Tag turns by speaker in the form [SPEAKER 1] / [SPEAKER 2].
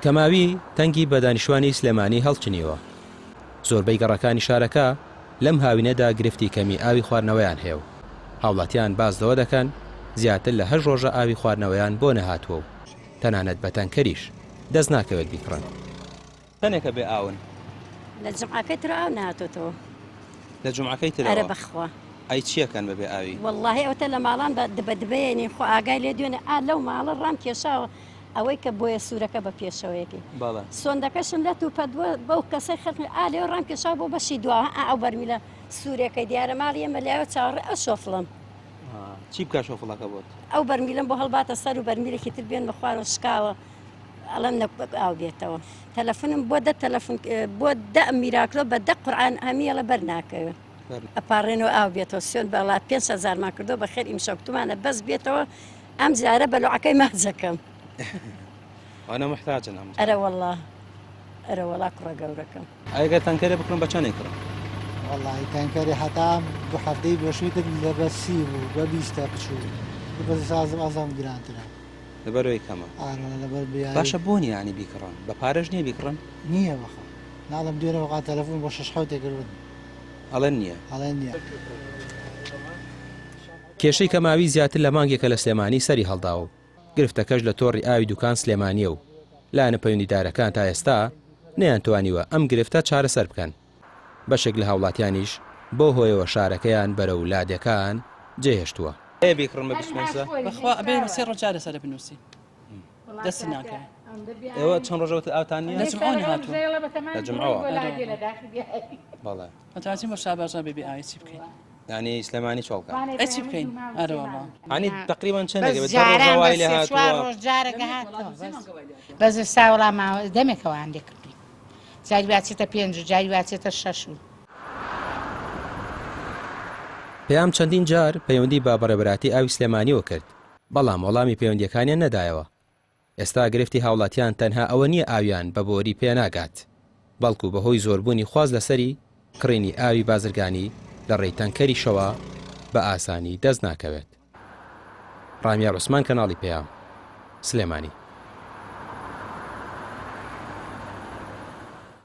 [SPEAKER 1] کەماوی تەنگی بە دانیشتوانی سلێمانی هەڵچنیوە. زۆربەی گەڕەکانی شارەکە لەم هاوینەدا گرفتی کەمی ئاوی خواردنەوەیان هەیە و هاوڵاتیان باس لەوە دەکەن زیاتر لە هەشت ڕۆژە ئاوی خواردنەوەیان بۆ نەهاتووە و تەنانەت بە تەنکەریش دەست ناکەوێت بیکڕن. چەنێکە بێ ئاون؟
[SPEAKER 2] لە جومعەکەی ترەوە ئاو نەهاتۆتەوە.
[SPEAKER 1] لە جومعەکەی ترەوە؟
[SPEAKER 2] ئەرە بەخوا.
[SPEAKER 1] ئەی چیەکەن بە بێ ئاوی؟
[SPEAKER 2] وەڵاهی ئەوەتە لە ماڵان بە دبە دبەیەنین خۆ ئاگای لێ دوێنێ ئا لەو ماڵە ڕام کێشاوە ئەوەی کە بۆیە سوورەکە بە پێشەوەیەتی
[SPEAKER 1] بەڵێ.
[SPEAKER 2] سۆندەکەشم لەت و پەت بووە بەو کەسەی خەرج ئا لێوە ڕام کێشاوە بۆ بەشی دواوە ئا ئەو بەرمیلە سوورێکەی دیارە ماڵی ئێمە لایەوە چاوەڕێ ئەو شۆفڵەم.
[SPEAKER 1] چی بکا شۆفڵەکە بۆت؟
[SPEAKER 2] ئەو بەرمیلەم بۆ هەڵباتە سەر و بەرمیلێکی تر بێنمە خوارەوە شکاوە ئەڵێم نە ئاو بێتەوە تەلەفونم بۆ دە تەلەفون بۆ دە میراکلۆ بە دە قورعان هەمیەڵە بەر ناکەوێ ئەپاڕێنەوە ئاو بێتەوە سوێن بەڵا 5 هەزارمان کردو بە خێر ئیمشەو کوتمانە بەس بێتەوە ئەم جارە بەلوعەکەی ماجەکەم.
[SPEAKER 1] ئەوانە محتاجن ئەم
[SPEAKER 2] ئەرە وەڵا ئەرە وەڵا کوڕە گەورەکەم.
[SPEAKER 1] ئەگەر تەنکەرێ بکڕم بە چەنێ کڕم؟
[SPEAKER 3] وەڵاهی تەنکەرێ هەتا دوو هەفتەی پێشووی تر لە بە سی بوو بە بیستە بچوو بەس ئێستا ئەزانم گرانترە.
[SPEAKER 1] لەبەرئەوەی کەمە.
[SPEAKER 3] ئارەوەڵا لەبەر بیایی.
[SPEAKER 1] باشە بۆ نیە یانی بیکڕن؟ بە پارەش نیە بیکڕن؟
[SPEAKER 3] نیە بەخوا ناڵێم دوێنێ وەقا تەلەفون بۆ شەش حەوتێ کردن.
[SPEAKER 1] ئەڵێن نیە.
[SPEAKER 3] ئەڵێن نیە.
[SPEAKER 1] کێشەی کەمئاوی زیاتر لە مانگێکە لە سلێمانی سەری هەڵداوە و گرفتەکەش لە تۆڕی ئاوی دوکان سلێمانییە و لایەنە پەیوەندیدارەکان تا ئێستا نەیانتوانیوە ئەم گرفتە چارەسەر بکەن، بەشێک لە هاوڵاتیانیش بەو هۆیەوە شارەکەیان بەرەو لادێکان جێهێشتووە. هەیە بیکڕم بە 25 سە؟
[SPEAKER 4] بەخوا ئەبێ سێ ڕۆژ جارێ سەرە بنووسی دەست ناکەوێ.
[SPEAKER 1] ئێوە چەند ڕۆژە وتت ئاوتان نییە؟
[SPEAKER 4] لە جومعەوە نەهاتووە.
[SPEAKER 1] لە جومعەوە؟ بەڵێ.
[SPEAKER 4] ئەتا چی بۆ شاباژا بێ بێ ئاوی چی بکەین؟
[SPEAKER 1] یانی سلێمانی چۆڵ کە.
[SPEAKER 4] ئەی چی بکەین؟ ئەرە وەڵا.
[SPEAKER 1] یانی تەقریبەن چەندێک
[SPEAKER 5] بەس
[SPEAKER 1] دە ڕۆژە
[SPEAKER 5] جاران
[SPEAKER 1] وای
[SPEAKER 5] بە
[SPEAKER 1] لێ
[SPEAKER 5] سێ چوار
[SPEAKER 1] هاتووە؟
[SPEAKER 5] ڕۆژ جارێک هاتەوە بەس بەس ئێستا وەڵا ماوە دەمێکە وان لێ کردوین جاری وا چێتە پێنج و جاری وا چێتە شەش و.
[SPEAKER 1] پەیام چەندین جار پەیوەندی بە بەڕێوەبەرایەتی ئاوی سلێمانیەوە کرد، بەڵام وەڵامی پەیوەندییەکانیان نەدایەوە. ئێستا گرفتی هاوڵاتیان تەنها ئەوە نییە ئاویان بە بۆری پێناگات، بەڵکو بەهۆی زۆربوونی خواست لەسەری، کڕینی ئاوی بازرگانی لە ڕێی تەنکەریشەوە بە ئاسانی دەست ناکەوێت. ڕامیار عوسمان کەناڵی پەیام، سلێمانی.